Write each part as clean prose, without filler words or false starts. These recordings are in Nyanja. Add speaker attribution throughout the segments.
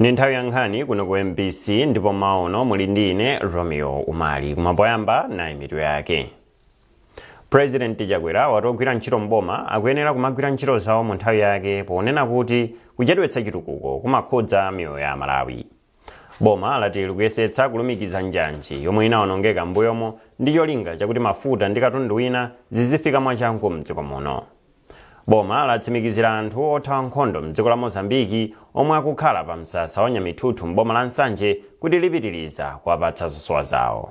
Speaker 1: Ndi nthawi ya nkhani kuno ku MBC ndipo mmawa uno muli ndi ine Romeo Umali. Koma poyamba nayi mitu yake. President Chakwera wati ogwira ntchito m'boma akuyenera kumagwira ntchito zawo mu nthawi yake ponena kuti kuchedwetsa chitukuko kumakhudza miyoyo ya Amalawi. Boma lati likuyesetsa kulumikiza njanji yomwe inaonongeka m'mbuyomo ndi cholinga chakuti mafuta ndi katundu wina zizifika mwachangu mdziko muno. Boma latsimikizira anthu othawa nkhondo mdziko la Mozambique omwe akukhala pa msasa wa Nyamithuthu m'boma la Nsanje kuti lipitiriza kuwapatsa zosowa zawo.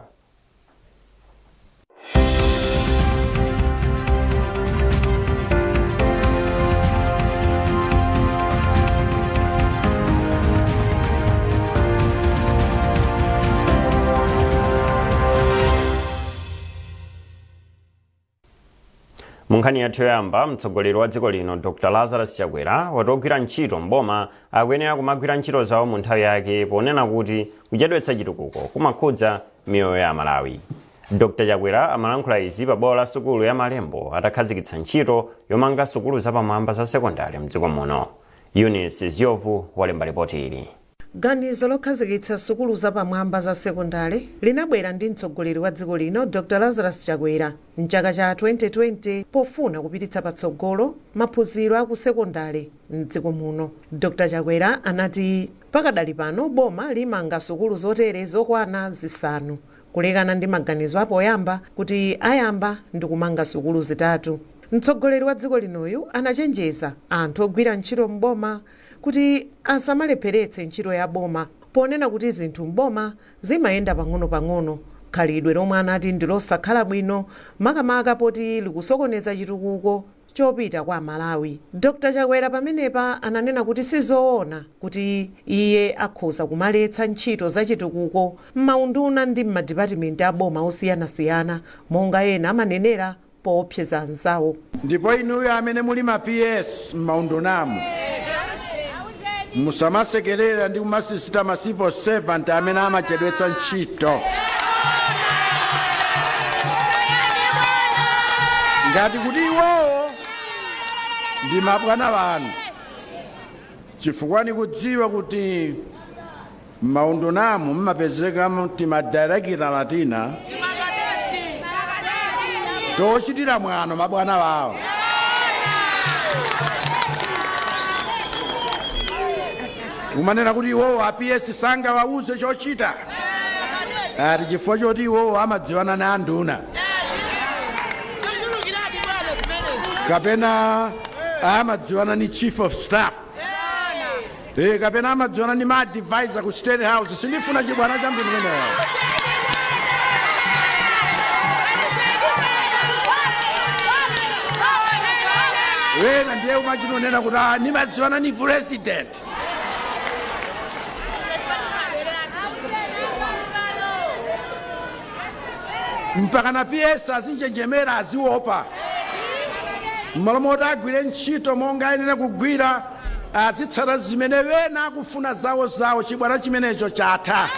Speaker 1: Mu nkhani yathu yoyamba, mtsogoleri wa dziko lino Dr Lazarus Chakwera wati ogwira ntchito m'boma akuyenera kumagwira ntchito zawo mu nthawi yake ponena kuti kuchedwetsa chitukuko kumakhudza miyoyo ya Amalawi. Dr Chakwera amalankhula izi pa bwalo la sukulu ya Malembo atakhazikitsa ntchito yomanga sukulu zapamwamba za sekondale mdziko muno. Eunice Ziovu walemba lipoti ili.
Speaker 2: Ganizo lokhazikitsa sukulu zapamwamba za sekondale linabwera ndi mtsogoleri wa dziko lino Dr Lazarus Chakwera mchaka cha 2020 pofuna kupititsa patsogolo maphunziro aku sekondale mdziko muno. Dr Chakwera anati pakadali pano boma limanga sukulu zotere zokwana zisanu kulekana ndi maganizo apoyamba kuti ayamba ndi kumanga sukulu zitatu. Mtsogoleri wa dziko linoyu anachenjeza anthu ogwira ntchito m'boma kuti asamalepheretse ntchito ya boma ponena kuti zinthu m'boma zimayenda pang'onopang'ono, khalidwe lomwe anati ndi losakhala bwino makamaka poti likusokoneza chitukuko chopita kwa Amalawi. Dr Chakwera pamenepa ananena kuti sizoona kuti iye akhoza kumaletsa ntchito za chitukuko m'maunduna ndi m'madipatimenti a boma osiyanasiyana monga ena amanenera poopseza anzawo.
Speaker 3: Ndipo inuyo amene muli ma PS m'maundunamu, musamasekerera ndi kumasisita ma civil servant amene amachedwetsa ntchito. Ngati kuti iwowo ndi mabwana anu, chifukwa nikudziwa kuti M'maundunamu mmapezeka timadirekitala tina tochitira mwano mabwana wawo. Umanena kuti iwowo a PS sangawauze chochita ati chifukwa choti iwowo amadziwana na anduna kapena amadziwana ni chief of staff kapena amadziwana ndi ma advisor ku State House. Sindifuna chibwana cha mtundu umenewo. Wena ndiye umachinonena kuti ah, nimadziwana ni president. Mpaka na PS azinjenjemera, aziopa, mmalo moti agwire ntchito monga ayenera kugwira, azitsata zimene wena akufuna zawo zawo. Chibwana chimenecho chatha.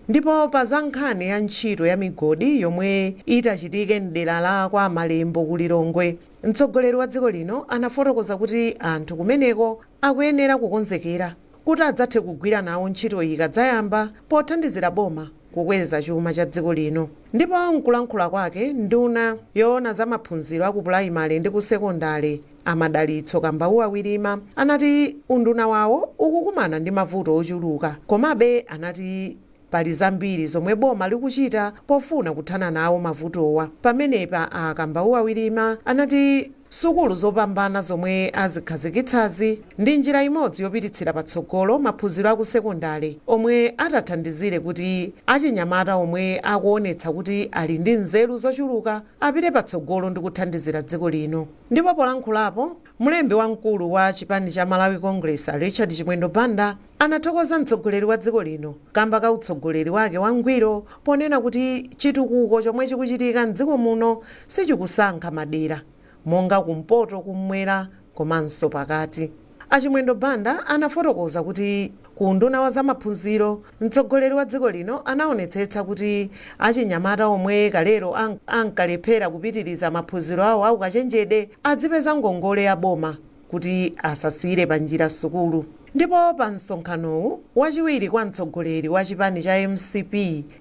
Speaker 2: Ndipo pa za nkhani ya ntchito ya migodi yomwe itachitike mdera la kwa Malembo ku Lilongwe, mtsogoleri wa dziko lino anafotokoza kuti anthu kumeneko akuyenera kukonzekera kuti adzathe kugwira nawo ntchitoyi ikadzayamba pothandizira boma kukweza chuma cha dziko lino. Ndipo mkulankhula kwake, nduna yoona za maphunziro aku pulayimale ndi ku sekondale a Madalitso Kambauwa Wirima anati unduna wawo ukukumana ndi mavuto ochuluka komabe anati pali zambiri zomwe boma likuchita pofuna kuthana nawo mavutowa. Pamenepa a Kambauwa Wirima anati sukulu zopambana zomwe azikhazikitsazi ndi njira imodzi yopititsira patsogolo maphunziro aku sekondale omwe atathandizire kuti achinyamata omwe akuonetsa kuti ali ndi nzeru zochuluka apite patsogolo ndi kuthandizira dziko lino. Ndipo polankhulapo, mlembi wamkulu wa chipani cha Malawi Congress a Richard Chimwendo Banda anathokoza mtsogoleri wa dziko lino kamba ka utsogoleri wake wangwiro ponena kuti chitukuko chomwe chikuchitika mdziko muno sichikusankha madera monga kumpoto, kummwera komanso pakati. A Chimwendo Banda anafotokoza kuti ku unduna wa zamaphunziro, mtsogoleri wa dziko lino anaonetsetsa kuti achinyamata omwe kalero ankalephera kupitiriza maphunziro awo aukachenjede adzipeza ngongole ya boma. Kuti asasiyire panjira sukulu. Ndipo pa msonkhanowu, wachiwiri kwa mtsogoleri wa chipani cha MCP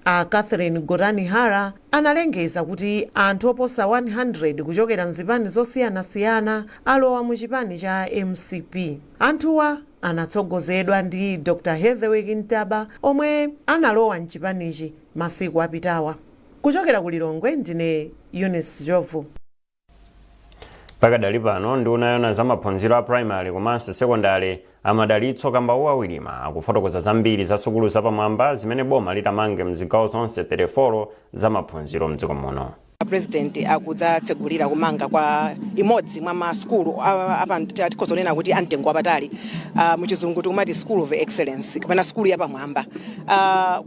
Speaker 2: a Catherine Gotani Hara analengeza kuti anthu oposa 100 kuchokera mzipani zosiyanasiyana alowa mu chipani cha MCP. Anthuwa anatsogozedwa ndi Dr Heatherwick Ntaba, omwe analowa mchipanichi masiku apitawa. Kuchokera ku Lilongwe, ndine Eunice Jovu.
Speaker 1: Pakadali pano, nduna yoona za maphunziro a primary komanso sekondari, a Madalitso Kambauwa Wirima, akufotokoza zambiri za sukulu zapamwamba zimene boma litamange mzigawo zonse 34 za maphunziro mdziko muno.
Speaker 4: President akudzatsegulira kumanga kwa imodzi mwa masukulu tikhoza kunena kuti amtengo wapatali, muchizungu tikumati School of Excellence kapena sukulu yapamwamba.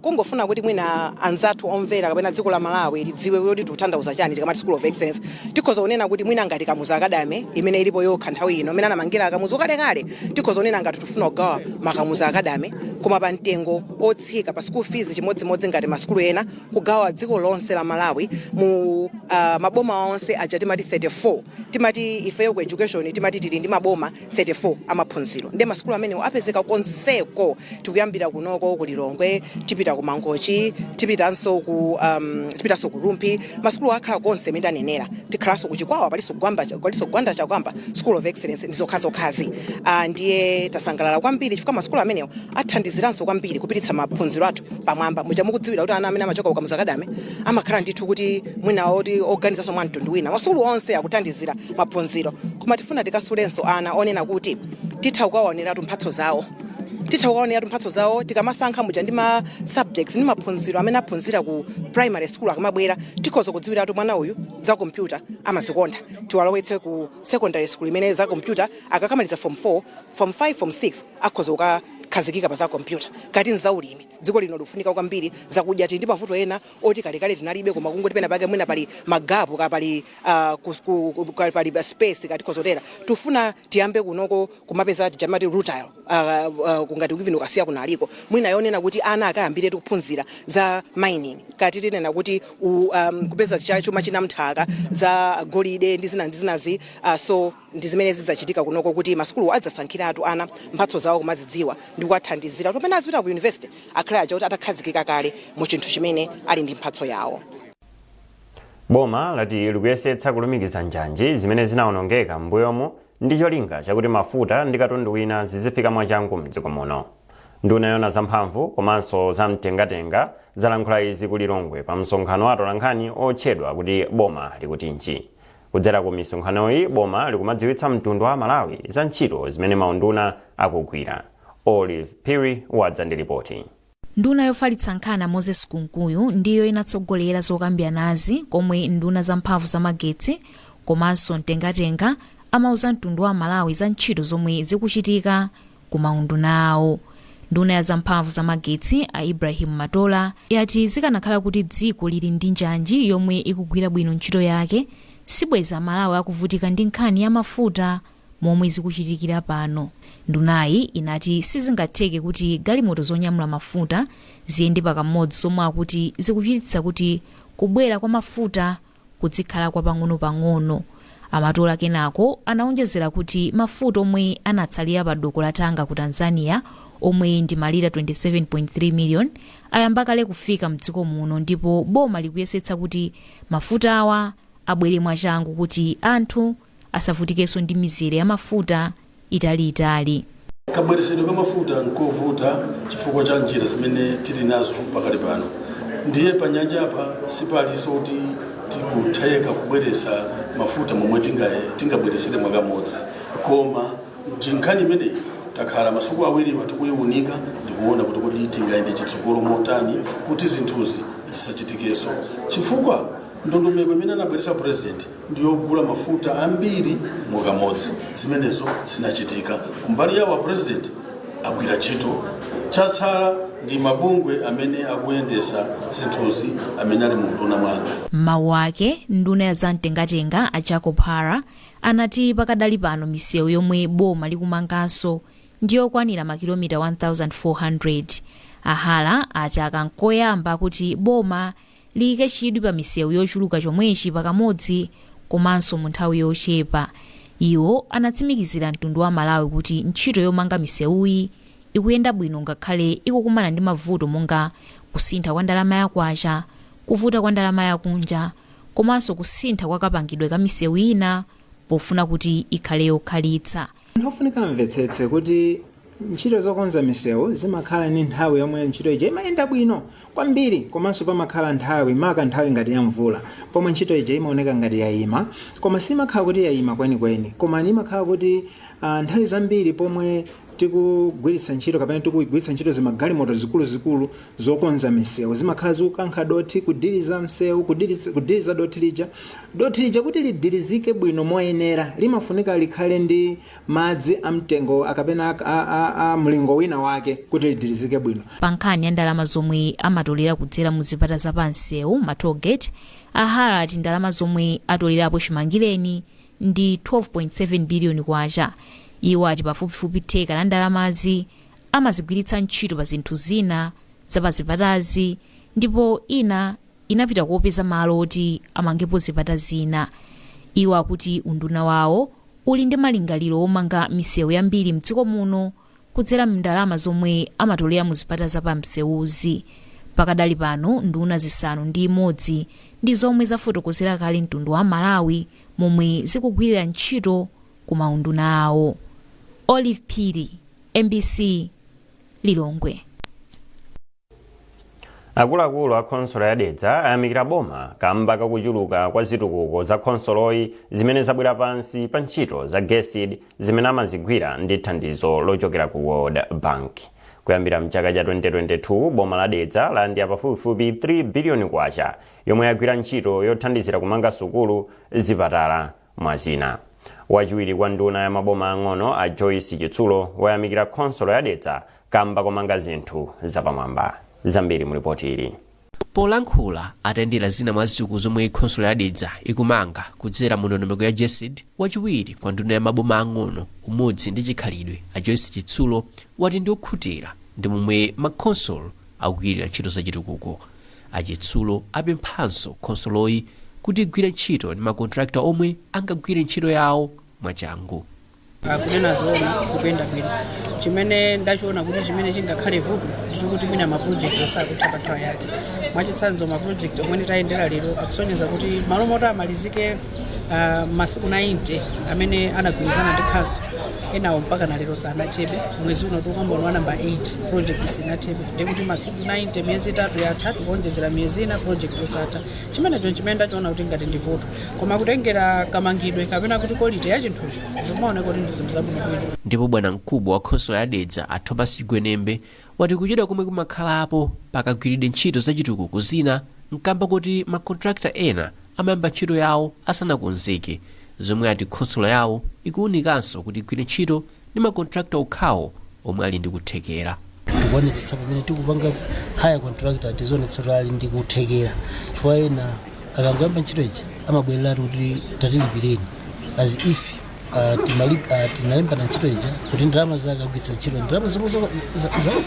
Speaker 4: Kungofuna kuti mwina anzathu omvera kapena dziko la Malawi lidziwe kuti tikutanthauza chani tikamati School of Excellence, tikhoza kunena kuti mwina ngati Kamuzu Academy imene ilipo yokha nthawi ino, imene anamangira Kamuzu kalekale, tikhoza kunena ngati tifuna kugawa makamuzu Academy, koma pa mtengo otsika pa school fees, chimodzimodzi ngati masukulu ena, kugawa dziko lonse la Malawi mu maboma onse aja timati 34. Timati ifeyo ku education timati tili ndi maboma 34 amaphunziro, ndi masukulu amenewo apezeka konseko. Tikuyambira kunoko ku Lilongwe, tipita ku Mangochi, tipitanso ku Rumphi. Masukulu akhala konse imene tanenera. Tikhalanso ku Chikwawa, palinso Gwamba, palinso Gwanda Chakwamba School of Excellence ndi zokhazokhazi. Ndiye tasangalala kwambiri chifukwa masukulu amenewo athandiziranso kwambiri kupititsa maphunziro athu pamwamba. Muja mukudziwira kuti ana amene amachoka ku Kamuzu Academy amakhala ndithu kuti mwina oti oganizanso mwa mtundu wina. Masukulu onse akuthandizira maphunziro, koma tifuna tikasulenso ana onena kuti titha kukawaoneratu mphatso zawo, titha kukaoneratu mphatso zawo tikamasankha muja ndi ma subjects ndi maphunziro amene aphunzira ku primary school. Akamabwera tikhoza kudziwiratu mwana uyu za kompyuta amazikonda, tiwalowetse ku secondary school imene za kompyuta. Akakamaliza form 4, form 5, form 6, akhoza kukakhazikika pa za kompyuta. Kati nzaulimi, dziko lino likufunika kwambiri zakudya. Tili ndi mavuto ena oti kalekale tinalibe, koma kungoti pena pake mwina pali ma gap ka pali pali space kati kozotera. Tufuna tiyambe kunoko kumapeza timati rutile, kungati even ukasiya kunaliko mwina yonena kuti ana akayambire kuphunzira za mining, kati tinena kuti kupeza chuma china mnthaka za golide ndi zina ndi zinazi. So ndi zimene zidzachitika kunoko, kuti masukulu adzasankhiratu ana mphatso zawo, kumazidziwa ndi kuwathandizira kuti pamene azipita ku university akhale aja kuti atakhazikika kale mu chinthu chimene ali ndi mphatso yawo.
Speaker 1: Boma lati likuyesetsa kulumikiza njanji zimene zinawonongeka m'mbuyomu ndi cholinga chakuti mafuta ndi katundu wina zizifika mwachangu mdziko muno. Nduna yoona zamphamvu komanso zamtengatenga zalankhula izi ku Lilongwe pa msonkhano wa atolankhani otchedwa kuti "Boma Likutinji". Kudzera ku misonkhanoyi, boma likumadziwitsa mtundu wa Malawi za ntchito zimene maunduna akugwira. Olive Phiri wadza ndi ripoti.
Speaker 5: Nduna yofalitsa nkhani, Moses Kunkuyu, ndiyo inatsogolera zokambiranazi, komwe nduna zamphamvu zamagetsi komanso mtengatenga amauza mtundu wa Malawi za ntchito zomwe zikuchitika ku maunduna awo. Nduna ya zamphamvu zamagetsi, a Ibrahim Matola, yati zikanakhala kuti dziko lili ndi njanji yomwe ikugwira bwino ntchito yake, sibweza Amalawi akuvutika ndi nkhani ya mafuta momwe zikuchitikira pano. Ndunayi inati sizingatheke kuti galimoto zonyamula mafuta ziyende pakamodzi, zomwe akuti zikuchititsa kuti kubwera kwa mafuta kuzikhala kwa pang'ono-pang'ono. Amatola kenako anaonjezera kuti mafuta omwe anatsalira pa doko la Tanga ku Tanzania, omwe ndi malita 27.3 million, ayamba kale kufika mdziko muno, ndipo boma likuyesetsa kuti mafuta awa abwere mwachangu kuti anthu asavutikenso ndi mizere ya mafuta italiitali.
Speaker 6: Kabweresedwe ka mafuta nkovuta chifukwa cha njira zimene tili nazo pakali pano. Ndiye pa nyanja apa sipalinso kuti tikutheka kubweresa mafuta momwe tingabweresere mwakamodzi, koma nkhani imeneyi takhala masiku awiriwa tikuyiunika ndikuona kuti kodi tingayende chitsogolo motani kuti zinthuzi zisachitikenso, chifukwa ndondomeko imene anabweresa President ndiyogula mafuta ambiri mwakamodzi. Zimenezo zinachitika. Kumbali yawo a President agwira ntchito, chatsala ndi mabungwe amene akuyendesa zinthuzi amene ali mu nduna mwanga.
Speaker 5: M'mawu ake, nduna ya zamtengatenga, a Jacob Hara, anati pakadali pano misewu yomwe boma likumanganso ndiyokwanira makilomita 1400. A Hara ati akankoyamba kuti boma liyike chidwi pa misewu yochuluka chomwechi pakamodzi komanso mu nthawi yochepa. Iwo anatsimikizira mtundu wa Malawi kuti ntchito yomanga misewuyi ikuyenda bwino ngakhale ikukumana ndi mavuto monga kusintha kwa ndalama ya kwacha, kuvuta kwa ndalama yakunja, komanso kusintha kwa kapangidwe ka misewu ina pofuna kuti ikhale yokhalitsa.
Speaker 7: Anthu ofunika amvetsetse kuti ntchito zokonza misewu zimakhala ndi nthawi yomwe ntchito ija imayenda bwino kwambiri, komanso pamakhala nthawi, maka nthawi ngati ya mvula, pomwe ntchito ija imaoneka ngati yayima, koma simakhala kuti yayima kwenikweni, koma imakhala kuti nthawi zambiri pomwe tikugwiritsa ntchito kapena tikugwiritsa ntchito zimagalimoto zikuluzikulu zokonza misewu, zimakhala zikukankha dothi, kudiriza msewu, kudiriza dothi lija. Dothi lija kuti lidirizike bwino moyenera limafunika likhale ndi madzi amtengo akapena a mlingo wina wake kuti lidirizike bwino.
Speaker 5: Pa nkhani ya ndalama zomwe amatolera kudzera mu zipata za pamsewu, ma tollgate, a Hara ati ndalama zomwe atolerapo chimangireni ndi 12.7 biliyoni kwacha. Iwo ati pafupifupi theka la ndalamazi amazigwiritsa ntchito pa zinthu zina zapazipatazi, ndipo ina inapita kopeza malo oti amangepo zipata zina. Iwo akuti unduna wawo uli ndi malingaliro omanga misewu yambiri mdziko muno kudzera mndalama zomwe amatolera mu zipata zapamsewuzi. Pakadali pano nduna 6 ndi zomwe zafotokozera kale mtundu wa Malawi momwe zikugwirira ntchito ku maunduna awo. Olive Phiri, MBC, Lilongwe.
Speaker 1: Akuluakulu a khonsolo ya Dedza ayamikira boma kamba kakuchuluka kwa zitukuko za khonsoloyi zimene zabwera pansi pa ntchito za GESD zimene amazigwira ndi thandizo lochokera ku World Bank. Kuyambira mchaka cha 2022, boma la Dedza lalandira pafupifupi 3 biliyoni kwacha yomwe yagwira ntchito yothandizira kumanga sukulu, zipatala, mwazina. Wachiwiri kwa nduna ya maboma ang'ono a Joyce Chitsulo wayamikira khonsolo ya Dedza kamba komanga zinthu zapamwamba. Zambiri mu ripoti ili.
Speaker 8: Polankhula atayendera zina mwa zitukuko zomwe khonsolo ya Dedza ikumanga kudzera mu ndondomeko ya GESD, wachiwiri kwa nduna ya maboma ang'ono, umodzi ndi chikhalidwe a Joyce Chitsulo wati ndi okhutira ndi momwe makhonsolo akugwirira ntchito za chitukuko. A Chitsulo apemphanso khonsoloyi kuti igwire ntchito ndi makontrakta omwe angagwire ntchito yawo mwachangu.
Speaker 9: Kunena zoona, zikuyenda bwino. Chimene ndachiona kuti chimene chingakhale vuto ndichokuti mwina maproject osakutha pa nthawi yake. Mwachitsanzo, maproject omwe tayendera lero akusonyeza kuti malo moti amalizike masiku 90 amene anagwirizana ndi council, enawo mpaka na lero sanathebe. Mwezi uno tikukamba wa namba 8, project sinathebe. Ndikuti masiku 90, miyezi 3 yatha, tikuonjezera miyezi ina, project osatha. Chimenecho chimene ndachiona kuti ngati ndi vuto, koma kutengera kamangidwe kapena kuti quality ya chinthucho, zimaoneka kuti ndi zinthu zabwinobwino.
Speaker 8: Ndipo bwana mkubwa wa khonsolo ya Dedza a Thomas Chigwenembe wati kuchedwa komwe kumakhalapo pakagwiridwe ntchito zachitukuko zina nkamba kuti makontrakta ena amayamba ntchito yawo asanakonzeke, zomwe ati khonsolo yawo ikuwunikanso kuti igwire ntchito ndi makontrakta okhawo omwe ali ndi kuthekera.
Speaker 10: Tikuonetsetsa pamene tikupanga hire contractor, tizionetsa kuti ali ndi kuthekera, chifukwa ena akangoyamba ntchito iji amabwereratu kuti tatilipireni, as if tinalembana ntchito ija kuti ndalama zake agwiritsa ntchito ndalama zomwe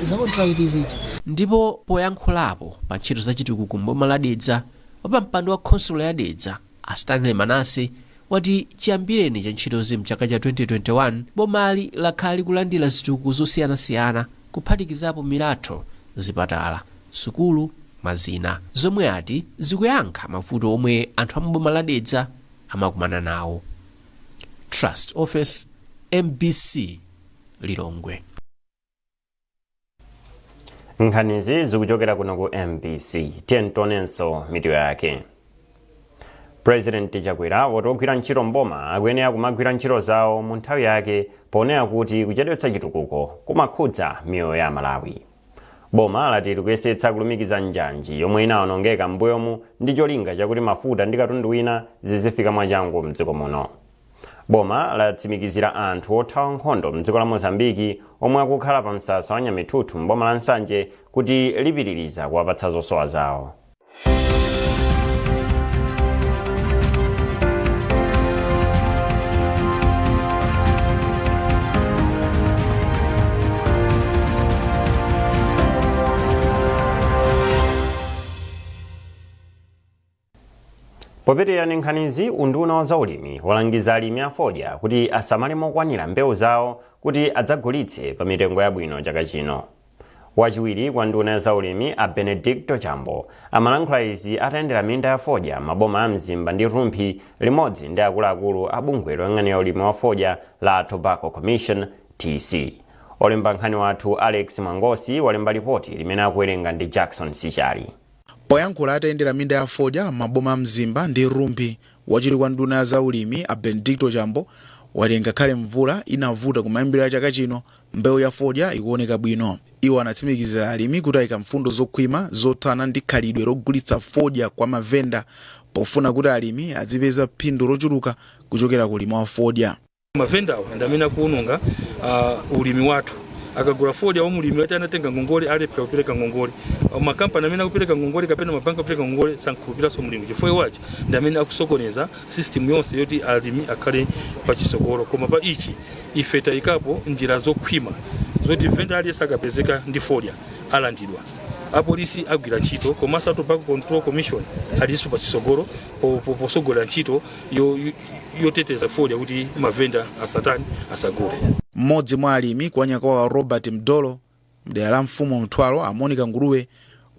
Speaker 10: za contract izija.
Speaker 8: Ndipo poyankhulapo pa ntchito zachitukuko m'boma la Dedza, wapampando wa khonsolo ya Dedza a Stanley Manase wati chiyambireni cha ntchitozi mchaka cha 2021, bomali lakhala likulandira zitukuko zosiyanasiyana, kuphatikizapo milatho, zipatala, sukulu, mazina, zomwe ati zikuyankha mavuto omwe anthu a mboma la Dedza amakumana nawo. Trust Office, MBC, Lilongwe.
Speaker 1: Nkhanizi zikuchokera kuno ku MBC. Tiye tionenso mitu yake. President Chakwera wati ogwira ntchito mboma akuyenera kumagwira ntchito zawo mu nthawi yake, ponena kuti kuchedwetsa chitukuko kumakhudza miyoyo ya Malawi. Boma lati likuyesetsa kulumikiza njanji yomwe inawonongeka m'mbuyomu ndi cholinga chakuti mafuta ndi katundu wina zizifika mwachangu mdziko muno. Boma latsimikizira anthu othawa nkhondo mdziko la Mozambiki omwe akukhala pa msasa wa Nyamithuthu mboma la Nsanje kuti lipitiriza kuwapatsa zosowa zawo. Popitirira ndi nkhanizi, unduna wa zaulimi walangiza alimi a fodya kuti asamale mokwanira mbewu zawo kuti adzagulitse pa mitengo yabwino chaka chino. Wachiwiri kwa nduna ya zaulimi a Benedicto Chambo amalankhula izi atayendera minda ya fodya maboma a Mzimba ndi Rumphi limodzi ndi akuluakulu a bungwe loyang'anira ulimi wa fodya la Tobacco Commission, TC. Olemba nkhani wathu Alex Mwangosi walemba lipoti limene akuwerenga ndi Jackson Sichali.
Speaker 11: Poyankhula atayendera minda ya fodya maboma a Mzimba ndi Rumphi, wachiwiri kwa nduna ya zaulimi a Benedicto Chambo wati ngakhale mvula inavuta kumayambiriro a chaka chino, mbewu ya fodya ikuoneka bwino. Iwo anatsimikizira alimi kuti ayika mfundo zokhwima zothana ndi khalidwe logulitsa fodya kwa mavenda pofuna kuti alimi adzipeza phindu lochuluka kuchokera ku ulimi wa fodya.
Speaker 12: Mavendawo ndi amene akuononga ulimi wathu. Akagula fodya wa mulimi ati anatenga ngongole, alephera kupereka ngongole. Makampani amene akupereka ngongole kapena mabanki akupereka ngongole sankhulupiranso mulimi chifukwa iwo aja ndi amene akusokoneza system yonse yoti alimi akhale pachisogolo. Koma pa ichi ife tayikapo njira zokhwima zoti venda aliyense akapezeka ndi fodya alandidwa. Apolisi agwira ntchito komanso a Tobacco Control Commission alinso pachisogolo posogolera ntchito yoteteza fodya kuti mavenda asatani, asagule.
Speaker 11: Mmodzi mwa alimi kwa Nyakwawa Robert Mdolo mdera la mfumu Mthwalo, a Monica Nguluwe,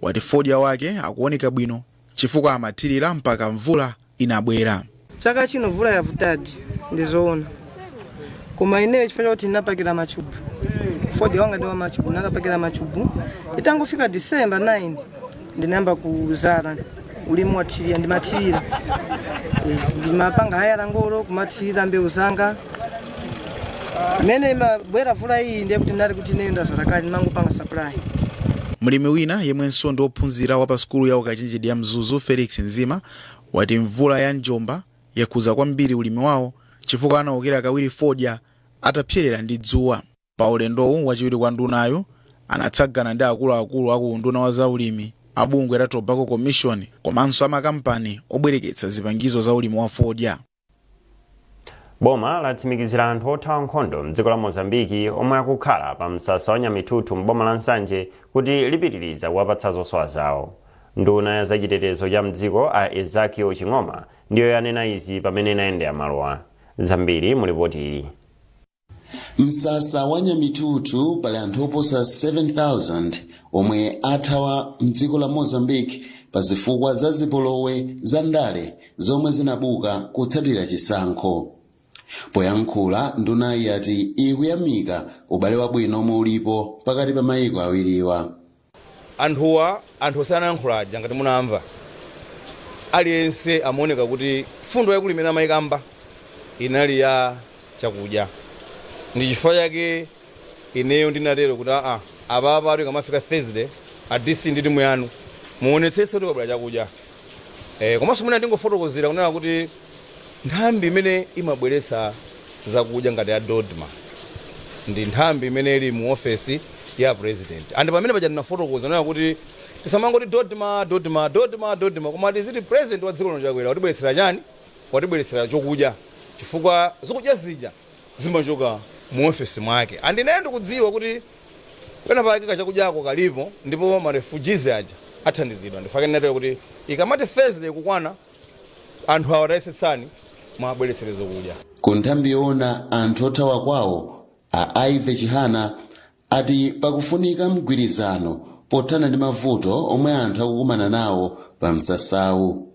Speaker 11: wati fodya wake akuoneka bwino chifukwa amathirira mpaka mvula inabwera.
Speaker 13: Chaka chino mvula yavutadi, ndizoona, koma ineyo chifukwa chakuti ndinapakira machubu, fodya wanga ndi wa machubu, ndinakapakira machubu itangofika December 9, ndinayamba kuzala ulimi wathirira. Ndimathirira, ndimapanga hayala ngolo kumathirira mbewu zanga. Imene imabwera mvula iyi ndiye kuti ndinali kuti ineyo ndazala kale, ndimangopanga supply.
Speaker 11: Mlimi wina yemwenso ndi wophunzira wa pa sukulu ya ukachenjede ya Mzuzu, Felix Nzima, wati mvula ya njomba yakhuza kwambiri ulimi wawo chifukwa anawokera kawiri fodya atapserera ndi dzuwa. Pa ulendowu, wachiwiri kwa ndunayo anatsagana ndi akuluakulu aku unduna wa zaulimi, a bungwe la Tobacco Commission komanso amakampani obwereketsa zipangizo za ulimi wa fodya.
Speaker 1: Boma latsimikizira anthu othawa nkhondo mdziko la Mozambiki omwe akukhala pa msasa wa Nyamithuthu m'boma la Nsanje kuti lipitiriza kuwapatsa zosowa zawo. Nduna ya zachitetezo cha mdziko a Ezekiel Ching'oma ndiyo yanena izi pamene inayendera malowa. Zambiri mu lipoti ili.
Speaker 14: Msasa wa Nyamithuthu pali anthu oposa 7000 omwe athawa mdziko la Mozambique pa zifukwa za zipolowe za ndale zomwe zinabuka kutsatira chisankho. Poyankhula, ndunayi yati ikuyamika ubale wabwino omwe ulipo pakati pa mayiko awiriwa.
Speaker 15: Anthuwa, anthu osanayankhula aja, ngati munamva, aliyense amaoneka kuti fundo yaikulu imene amayikamba inali ya chakudya. Ndi chifukwa chake ineyo ndinatero kuti aa, apapa tikamafika Thursday, a DC ndi timu yanu muonetsetse kuti kwabwera chakudya. Komanso mwina ndingofotokozera kunena kuti nthambi imene imabweretsa zakudya ngati ya DoDMA ndi nthambi imene ili mu ofesi ya President, and pamene paja ndinafotokoza kunena kuti tisamangoti DoDMA, DoDMA, DoDMA, DoDMA, koma tiziti President wa dziko lino Chakwera watibweretsera chani? Watibweretsera chokudya, chifukwa zokudya zija zimachoka mu ofesi mwake. And ineyo ndikudziwa kuti pena pake kachakudyako kalipo ndipo ma refugees aja athandizidwa. Ndifake ndinatero kuti ikamati Thursday kukwana, anthu awa tayesetsani mwabweretsere zokudya.
Speaker 14: Ku nthambi yoona anthu othawa kwawo, a Ivy Chihana, ati pakufunika mgwirizano pothana ndi mavuto omwe anthu akukumana nawo pa msasawu.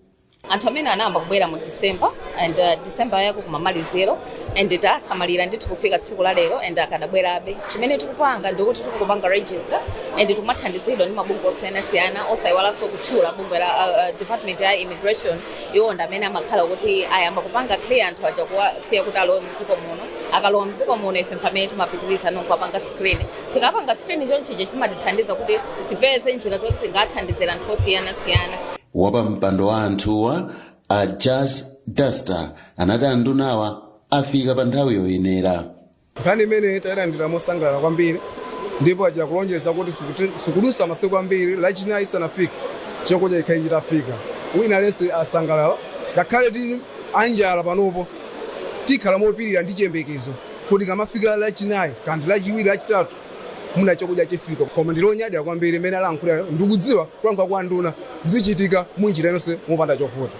Speaker 16: Anthu amene anayamba kubwera mu December and December yako kumamaliziro, and tasamalira ndithu kufika tsiku la lero and akadabwerabe. Chimene tikupanga ndikuti tikupanga register and tikumathandizidwa ndi mabungwe osiyanasiyana, osayiwalanso kutchula bungwe la department ya immigration. Iwo ndi amene amakhala kuti ayamba kupanga clear anthu aja, kuwasiya kuti alowe mdziko muno. Akalowa mdziko muno, ife pamene timapitiriza nkuwapanga screen. Tikapanga screen chonchija, chimatithandiza kuti tipeze njira zoti tingathandizira anthu osiyanasiyana.
Speaker 14: Wapampando wa anthuwa, a Jas Duster, anati andunawa afika pa nthawi yoyenera.
Speaker 17: Nkhani imene tayilandira mosangalala kwambiri, ndipo achita kulonjeza kuti sikudusa masiku ambiri, Lachinayi isanafike chakudya chikhale chitafika. Wina aliyense asangalala. Ngakhale tili anjala panopo, tikhala mopirira ndi chiyembekezo kuti kamafika Lachinayi kandi Lachiwiri, Lachitatu, muna chakudya chifika. Koma ndilonyadira kwambiri imene alankhulira. Ndikudziwa kulankhula kwa nduna zichitika munjira yonse mopanda chovuta.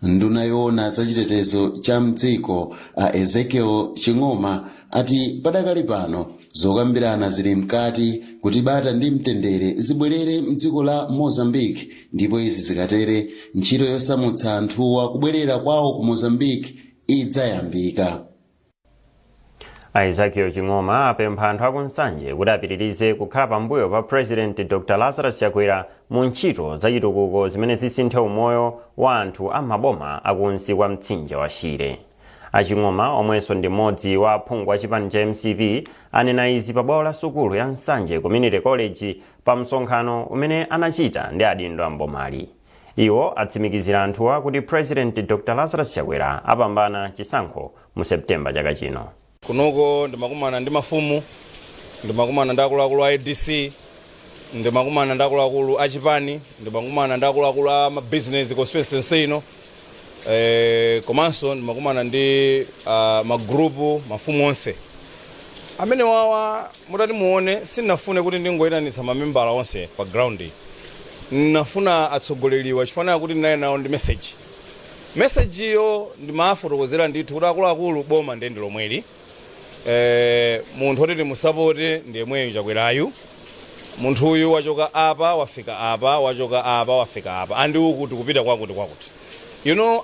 Speaker 14: Nduna yoona zachitetezo cha mdziko a Ezekiel Ching'oma ati padakali pano zokambirana zili mkati kuti bata ndi mtendere zibwerere mdziko la Mozambique, ndipo izi zikatere ntchito yosamutsa anthuwa kubwerera kwawo ku Mozambique idzayambika.
Speaker 1: Ezekiel Ching'oma apempha anthu aku Nsanje kuti apitirize kukhala pambuyo pa President Dr Lazarus Chakwera mu ntchito zachitukuko zimene zisinthe umoyo wa anthu a maboma akunsi kwa mtsinje wa Shire. Aching'oma, omwenso ndi mmodzi wa aphungu a chipani cha MCP, anena izi pa bwalo la sukulu ya Nsanje Community College pa msonkhano umene anachita ndi adindo a mbomali. Iwo atsimikizira anthuwa kuti President Dr Lazarus Chakwera apambana chisankho mu Septemba chaka chino.
Speaker 15: Kunoko ndimakumana ndi mafumu, ndimakumana ndi akuluakulu a ADC, ndimakumana ndi akuluakulu a chipani, ndimakumana ndi akuluakulu a mabizinesi constituency ino, komanso ndimakumana ndi magrupu, mafumu onse amene wawa. Mutati muone, sindinafune kuti ndingoyitanitsa mamembala onse pa ground, ndinafuna atsogoleriwa chifukwa kuti ndinali nawo ndi message. Message iyo ndimafotokozera ndithu kuti akuluakulu, boma ndiye ndi lomweli, munthu oti timusapote ndi yemweyo Chakwerayu. Munthu uyu wachoka apa, wafika apa, wachoka apa, wafika apa, andi uku tikupita kwakuti kwakuti.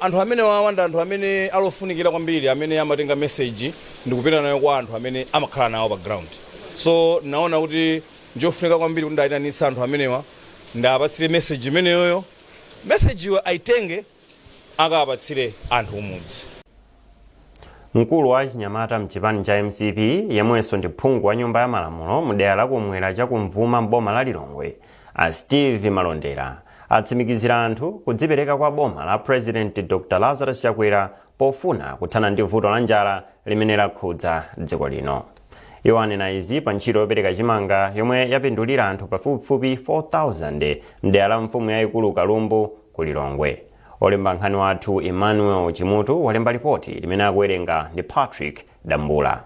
Speaker 15: Anthu amene wawa ndi anthu amene alofunikira kwambiri, amene amatenga message ndikupita nayo kwa anthu amene amakhala nawo pa ground. So naona kuti njofunika kwambiri kuti ndayitanitsa anthu amenewa, ndapatsire message imeneyoyo, message iwo aitenge akapatsire anthu kumudzi.
Speaker 1: Mkulu wa chinyamata mchipani cha MCP, yemwenso ndi phungu wa nyumba ya malamulo mu dera lakumwera chakumvuma mboma la Lilongwe, a Steve Malondera, atsimikizira anthu kudzipereka kwa boma la President Dr Lazarus Chakwera pofuna kuthana ndi vuto la njala limene lakhudza dziko lino. Iwo anena izi pa ntchito yopereka chimanga yomwe yapindulira anthu pafupifupi 4000 mdera la mfumu yayikulu Kalumbu ku Lilongwe. Olemba nkhani wathu Emmanuel Chimutu walemba ripoti limene akuwerenga ndi Patrick Dambula.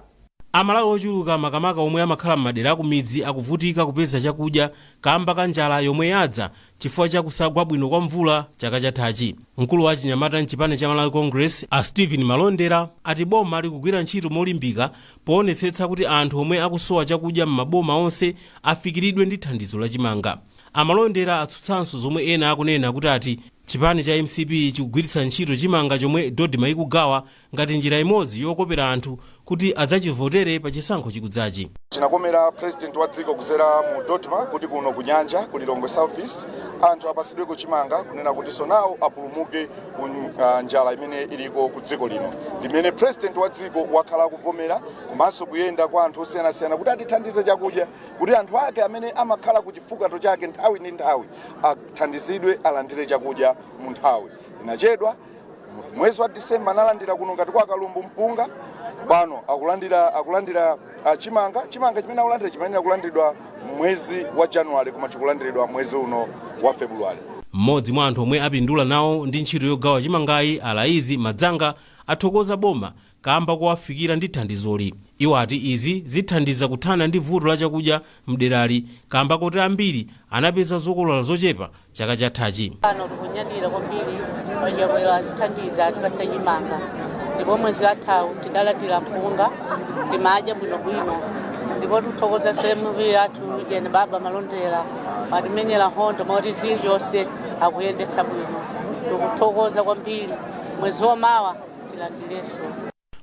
Speaker 18: Amalawi ochuluka, makamaka omwe amakhala m'madera akumidzi, akuvutika kupeza chakudya kamba ka njala yomwe yadza chifukwa cha kusagwa bwino kwa mvula chaka chathachi. Mkulu wa chinyamata mchipani cha Malawi Congress, a Stephen Malondera, ati boma likugwira ntchito molimbika poonetsetsa kuti anthu omwe akusowa chakudya m'maboma onse afikiridwe ndi thandizo la chimanga. Amalondera atsutsanso zomwe ena akunena kuti ati chipani cha MCP chikugwiritsa ntchito chimanga chomwe DoDMA ikugawa ngati njira imodzi yokopera anthu kuti adzachivotere pa chisankho chikudzachi.
Speaker 19: Chinakomera President wa dziko kuzera mu DoDMA kuti kuno ku Nyanja, ku Lilongwe South East, anthu apasidweko chimanga, kunena kuti so nawo apulumuke ku njala imene iliko ku dziko lino, limene President wa dziko wakhala akuvomera komanso kuyenda kwa anthu osiyanasiyana kuti atithandize chakudya, kuti anthu ake amene amakhala ku chifukato chake nthawi ndi nthawi athandizidwe, alandire chakudya mu nthawi. Inachedwa, mwezi wa Disemba analandira kuno ngati kwa Kalumbu mpunga, pano akulandira chimanga. Chimanga chimene akulandira chimayenera kulandiridwa mwezi wa January, koma chikulandiridwa mwezi uno wa February.
Speaker 18: Mmodzi mwa anthu omwe apindula nawo ndi ntchito yogawa chimangayi, Alaizi Madzanga, athokoza boma kamba kowafikira ndi thandizoli. Iwo ati izi zithandiza kuthana ndi vuto la chakudya mderali, kamba koti ambiri anapeza zokolola zochepa chaka chathachi.
Speaker 20: Pano tikunyadira kwambiri, Achakwera atithandiza, atipatsa chimanga, ndipo mwezi wathawu tidalandira mpunga, timadya bwinobwino. Ndipo tikuthokoza MP athu jene baba Malondera, atimenyera nkhondo moti ziliyonse akuyendetsa bwino. Tikuthokoza kwambiri, mwezi wamawa tilandirenso.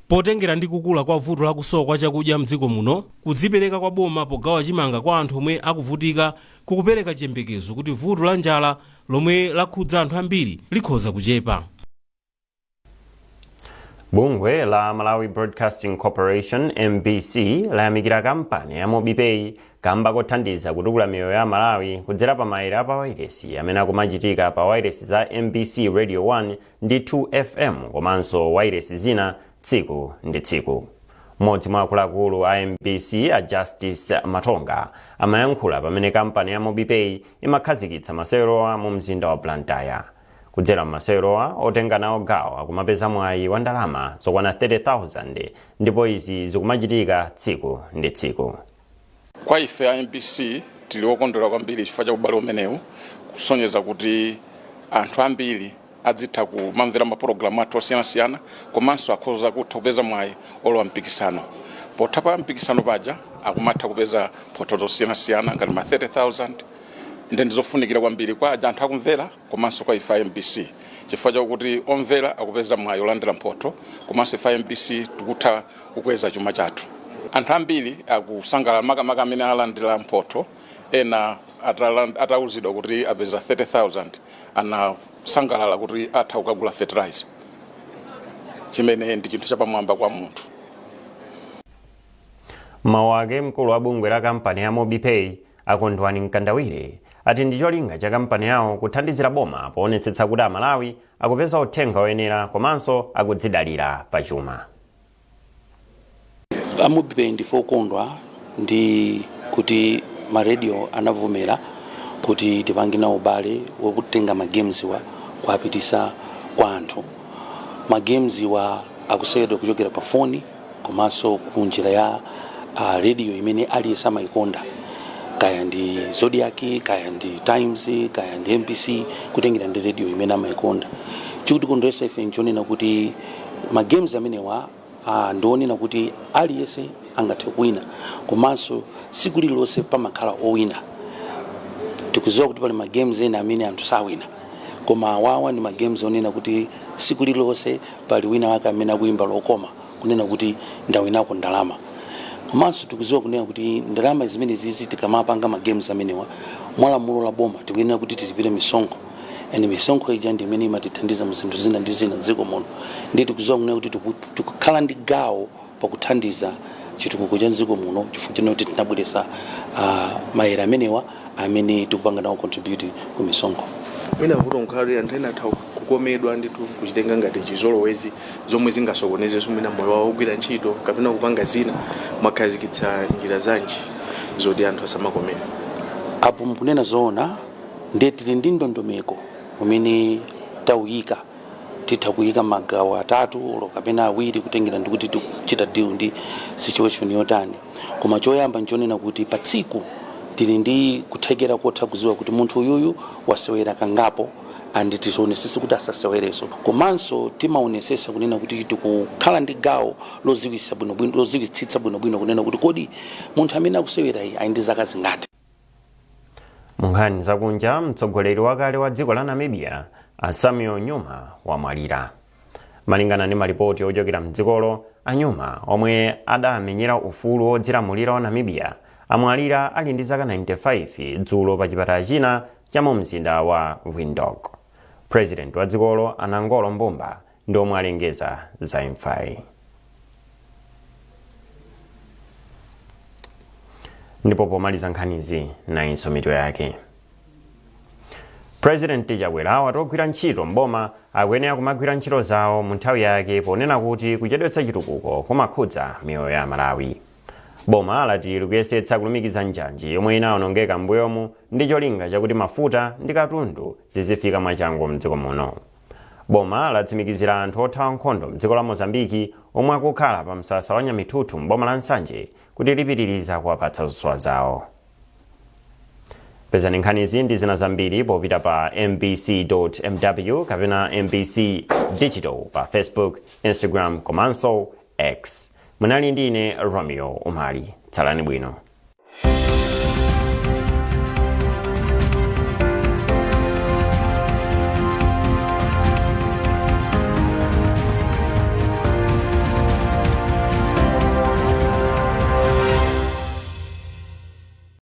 Speaker 18: Potengera ndi kukula kwa vuto la kusowa kwa chakudya mdziko muno, kudzipereka kwa boma pogawa chimanga kwa anthu omwe akuvutika kukupereka chiyembekezo kuti vuto la njala lomwe lakhudza anthu ambiri likhoza kuchepa.
Speaker 1: Bungwe la Malawi Broadcasting Corporation, MBC, layamikira kampani ya MobiPay kamba kothandiza kutukula miyoyo ya Malawi kudzera pa maere a pawairesi amene akumachitika pa wairesi za MBC Radio 1 ndi 2 FM komanso wairesi zina tsiku ndi tsiku. Mmodzi mwa akuluakulu a MBC, a Justice Matonga, amayankhula pamene kampani ya MobiPay imakhazikitsa masewerowa mu mzinda wa Blantyre. Kudzera m'masewerowa, otenga nawo gawo akumapeza mwayi wa ndalama zokwana 30,000, ndipo izi zikumachitika tsiku ndi tsiku.
Speaker 21: Kwa ife a MBC tili okondwera kwambiri chifukwa cha ubale umenewu, kusonyeza kuti anthu ambiri Adzitha kumamvera mapulogalamu athu osiyanasiyana, komanso akhoza kutha kupeza mwayi olowa mpikisano. Potha pa mpikisano paja akumatha kupeza mphotho zosiyanasiyana ngati ma 30,000. Nde ndizofunikira kwambiri kwa aja anthu akumvera komanso kwa ife a MBC, chifukwa chakuti omvera akupeza mwayi olandira mphotho, komanso ife a MBC tikutha kukweza chuma chathu. Anthu ambiri akusangalala, makamaka amene alandira mphotho. Ena atauzidwa kuti apeza 30,000 anasangalala kuti atha kukagula fertilizer, chimene ndi chinthu chapamwamba kwa munthu.
Speaker 1: Mawu ake, mkulu wa bungwe la kampani ya MobiPay, a Kondwani Mkandawire, ati ndi cholinga cha kampani yawo kuthandizira boma poonetsetsa kuti Amalawi akupeza uthenga oyenera komanso akudzidalira pachuma.
Speaker 3: A MobiPay ndife okondwa ndi kuti ma radio anavomera kuti tipange nawo ubale wokutenga ma games wa kuapitisa kwa anthu. Ma games wa akuseweredwa kuchokera pa foni komanso ku njira ya radio imene aliyense amayikonda, kaya ndi Zodiak, kaya ndi Times, kaya ndi MBC, kutengera ndi radio imene amayikonda. Chikutikondweresa ife nchonena kuti ma games amenewa ndionena kuti aliyense angathe kuwina, komanso siku lililonse pamakhala owina. Tikuziwa kuti pali ma games ena amene anthu sawina, koma awawa ndi ma games onena kuti siku lililonse pali wina wake amene akuyimba lokoma kunena kuti ndawinako ndalama. Komanso tikuziwa kunena kuti ndalama zimene zizi, tikamapanga ma games amenewa, mwalamulo la boma tikuyenera kuti tilipire misonkho, and misonkho ija ndi imene imatithandiza mu zinthu zina ndi zina mdziko muno. Ndiye tikuziwa kunena kuti tikukhala ndi gawo pakuthandiza chitukuko cha mdziko muno, chifukwa chonena kuti tinabweretsa maere amenewa amene tikupanga nawo contribute ku misonkho.
Speaker 22: Mwina vuto nkhala kuti anthu ena atha kukomedwa ndithu, kuchitenga ngati chizolowezi, zomwe zingasokonezenso mwina moyo wawo ogwira ntchito kapena kupanga zina. Mwakhazikitsa njira zanji zoti anthu asamakomedwe?
Speaker 3: Apo mukunena zoona. Ndiye tili ndi ndondomeko umene tawuyika. Titha kuyika magawo atatu olo kapena awiri, kutengera ndi kuti tikuchita deal ndi situation yotani. Koma choyamba nchonena kuti pa tsiku tili ndi kuthekera kotha kuziwa kuti munthu uyuyu wasewera kangapo, and tionesese kuti asasewereso. Komanso timaonesesa kunena kuti tikukhala ndi gawo loziwisa bwinobwino, loziwitsitsa bwinobwino kunena kuti kodi munthu amene akusewera iyi ali ndi zaka zingati.
Speaker 1: Munkhani zakunja, mtsogoleri wakale wa dziko la Namibia, a Samuel Nujoma, wamwalira. Malingana ndi malipoti ochokera mdzikolo, a Nujoma, omwe adamenyera ufulu wodzilamulira wa Namibia, amwalira ali ndi zaka 95 dzulo pa chipatala china cha mu mzinda wa Windhoek. President wa dzikolo, a Nangolo Mbumba, ndi omwe alengeza za imfayi. Ndipo pomaliza nkhanizi, nayinso mitu yake. President Chakwera wati ogwira ntchito mboma akuyenera kumagwira ntchito zawo mu nthawi yake, ponena kuti kuchedwetsa chitukuko kumakhudza miyoyo ya Malawi. Boma lati likuyesetsa kulumikiza njanji yomwe inawonongeka m'mbuyomu ndi cholinga chakuti mafuta ndi katundu zizifika mwachangu mdziko muno. Boma latsimikizira anthu othawa nkhondo mdziko la Mozambiki omwe akukhala pa msasa wa Nyamithuthu m'boma la Nsanje kuti lipitiriza kuwapatsa zosowa zawo. Pezani nkhanizi ndi zina zambiri popita pa mbc.mw kapena MBC Digital pa Facebook, Instagram komanso X. Munali ndi ine Romeo Umali. Tsalani bwino.